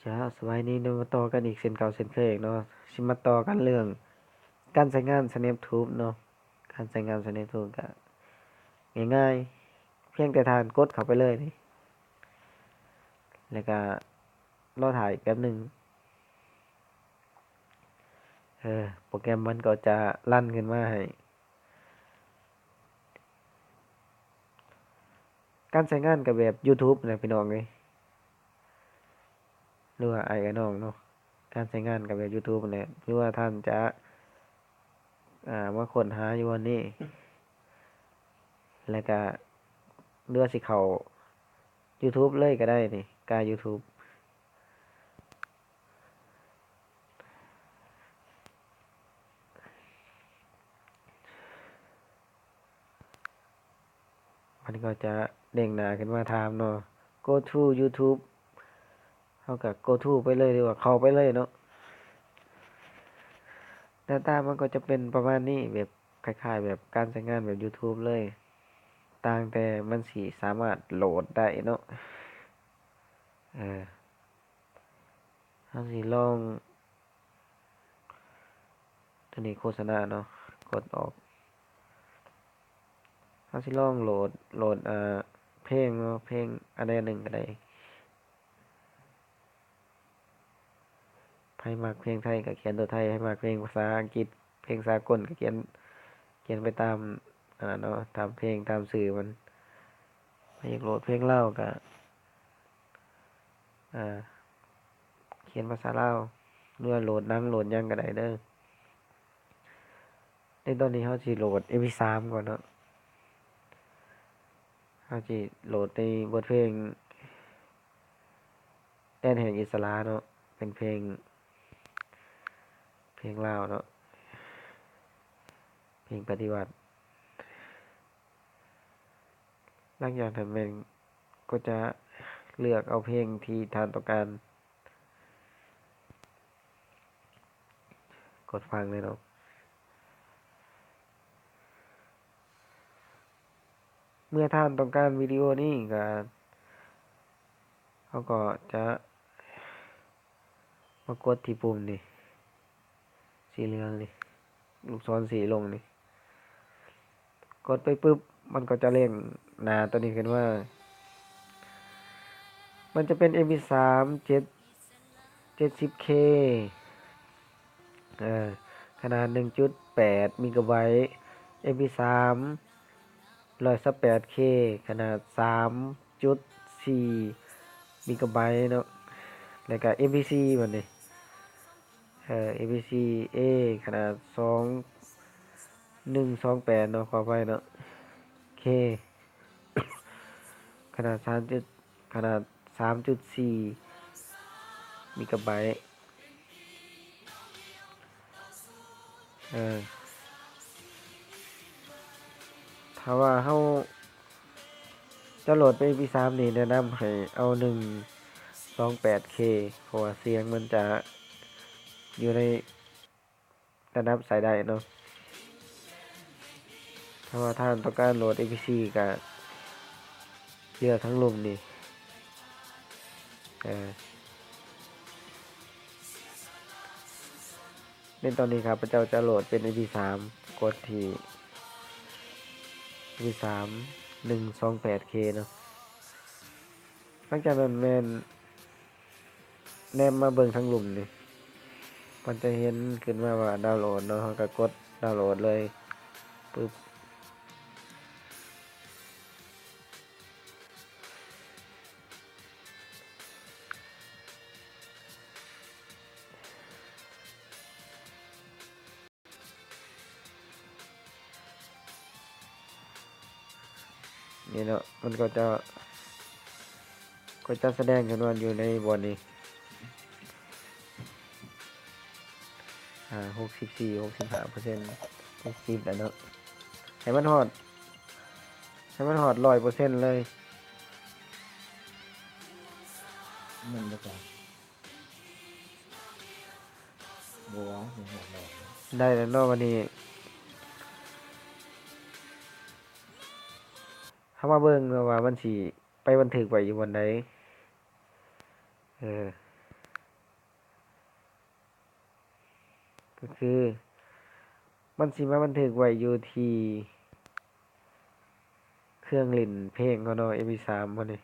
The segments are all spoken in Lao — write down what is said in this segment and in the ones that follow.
ເຈົ້າ ສະບາຍດີເນາະ ມາຕໍ່ກັນອີກເຊັ່ນເກົ່າເຊັ່ນເຄີຍເນາະ ຊິມາຕໍ່ກັນເລື່ອງການໃຊ້ງານ Snap Tube ເນາະ. ການໃຊ້ງານ Snap Tube ກະງ່າຍໆ ພຽງແຕ່ທ່ານກົດເຂົ້າໄປເລີຍນີ້ ແລ້ວກະລໍຖ້າອີກແປັບໜຶ່ງ ເອີ ໂປຣແກຣມມັນກໍຈະຣັນຂຶ້ນມາໃຫ້. ການໃຊ້ງານກໍແບບ YouTube ນະພີ່ນ້ອງເອີຍ ຫຼືວ່າອ້າຍກັບນ້ອງເນາະ ການໃຊ້ງານກໍແບບ YouTube ແຫຼະ ຫຼືວ່າທ່ານຈະ ອ່າ ມາຄົ້ນຫາຢູ່ບ່ອນນີ້ ແລ້ວກະ ຫຼືວ່າຊິເຂົ້າ YouTube ເລີຍກໍໄດ້ນີ້ ກາ YouTube. ມັນກໍຈະເດ້ງໜ້າຂຶ້ນມາຖາມເນາະ Go to YouTube ເຮົາກໍ Go to ໄປເລີຍ ຫຼືວ່າເຂົ້າໄປເລີຍເນາະ. ໜ້າຕາມັນກໍຈະເປັນປະມານນີ້ ແບບຄ້າຍໆ ແບບການໃຊ້ງານແບບ YouTube ເລີຍ ຕ່າງແຕ່ມັນຊິສາມາດໂຫຼດໄດ້ເນາະ. ເອີ ເຮົາຊິລອງ ໂຕນີ້ໂຄສະນາເນາະ ກົດອອກ. ເຮົາຊິລອງໂຫຼດ ໂຫຼດ ເອີ ເພງເນາະ ເພງອັນໃດອັນໜຶ່ງກໍໄດ້. ໃຜມັກເພງໄທກໍຂຽນຕົວໄທ, ໃຜມັກເພງພາສາອັງກິດ ເພງສາກົນກໍຂຽນ ຂຽນໄປຕາມ ອັນນັ້ນເນາະ ຕາມເພງ ຕາມຊື່ມັນ. ໃຜຢາກໂຫຼດເພງລາວກໍ ອ່າ ຂຽນພາສາລາວ ຫຼືວ່າໂຫຼດໜັງໂຫຼດຫຍັງກໍໄດ້ເດີ. ໃນຕອນນີ້ເຮົາຊິໂຫຼດເອັມພີສາມກ່ອນເນາະ. ເຮົາຊິໂຫຼດໃນບົດເພງ ແດນແຫ່ງອິດສະຫຼະເນາະ ເປັນເພງ ເພງລາວເນາະ ເພງປະຕິວັດ. ຫຼັງຈາກນັ້ນແມ່ນກໍຈະເລືອກເອົາເພງທີ່ທ່ານຕ້ອງການ ກົດຟັງເລີຍເນາະ. ເມື່ອທ່ານຕ້ອງການວິດີໂອນີ້ ກໍ ເຮົາກໍຈະມາກົດທີ່ປຸ່ມນີ້ ສີເຫຼືອງນີ້ ລູກສອນຊີ້ລົງນີ້. ກົດໄປປຶບ ມັນກໍຈະເລັ່ງໜ້າໂຕນີ້ຂຶ້ນມາ. ມັນຈະເປັນເອັມພີສາມ ເຈັດ ເຈັດສິບເຄ ເອີ ຂະໜາດໜຶ່ງຈຸດແປດເມກາໄບ, ເອັມພີສາມ ຮ້ອຍຊາວແປດເຄ ຂະໜາດສາມຈຸດສີ່ເມກາໄບເນາະ. ແລ້ວກະເອັມພີສີ່ ບັດນີ້ ເອີ ເອັມພີສີ່ເອ ຂະໜາດສອງໜຶ່ງສອງແປດເນາະ ຂໍອະໄພເນາະ ເຄ ຂະໜາດສາມຈຸດ ຂະໜາດສາມຈຸດສີ່ເມກາໄບ. ເອີ ຖ້າວ່າເຮົາຈະໂຫຼດເປັນເອັມພີສາມນີ້ ແນະນຳໃຫ້ເອົາໜຶ່ງສອງແປດເຄ ເພາະວ່າສຽງມັນຈະຢູ່ໃນ ລະດັບໃຊ້ໄດ້ເນາະ. ຖ້າວ່າທ່ານຕ້ອງການໂຫຼດເອັມພີສີ່ ກະເລືອກທາງລຸ່ມນີ້ ເອີ ໃນຕອນນີ້ຂ້າພະເຈົ້າຈະໂຫຼດເປັນເອັມພີສາມ ກົດທີ່ເອັມພີສາມ ໜຶ່ງສອງແປດເຄເນາະ. ຫຼັງຈາກນັ້ນແມ່ນ ແນມມາເບິ່ງທາງລຸ່ມນີ້ ມັນຈະເຫັນຂຶ້ນມາວ່າດາວໂຫຼດເນາະ, ເຮົາກໍກົດດາວໂຫຼດເລີຍ ປຶບ. ນີ້ເນາະ ມັນກໍຈະ ກໍຈະສະແດງຂຶ້ນວ່າຢູ່ໃນບ່ອນນີ້ ອ່າ ຫົກສິບສີ່ ຫົກສິບຫ້າເປີເຊັນ ເຈັດສິບແລ້ວເນາະ. ໃຫ້ມັນຮອດ ໃຫ້ມັນຮອດຮ້ອຍເປີເຊັນເລີຍ. ແມ່ນບໍ່? ບໍ່ວ່າ ໄດ້ແລ້ວເນາະ. ບັດນີ້ເຮົາມາເບິ່ງເນາະວ່າມັນຊິໄປບັນທຶກໄວ້ຢູ່ບ່ອນໃດ. ເອີ ກໍຄືມັນຊິມາບັນທຶກໄວ້ຢູ່ທີ່ເຄື່ອງຫຼິ້ນເພງເຮົາເນາະ ເອັມພີສາມເຮົານີ້.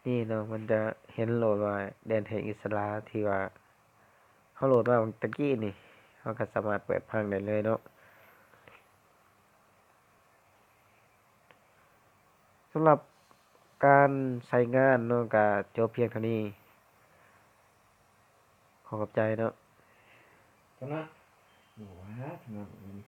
ນີ້ເນາະ ມັນຈະເຫັນໂຫຼດວ່າແດນແຫ່ງອິດສະຫຼາ ທີ່ວ່າເຮົາໂຫຼດມາຕະກີ້ນີ້ ເຮົາກໍສາມາດເປີດຟັງໄດ້ເລີຍເນາະ. ສຳລັບການໃຊ້ງານເນາະ ກໍຈົບພຽງເທົ່ານີ້. ຂໍຂອບໃຈເນາະ. ເທົ່ານັ້ນ. ບໍ່ວ່າເທົ່ານັ້ນ.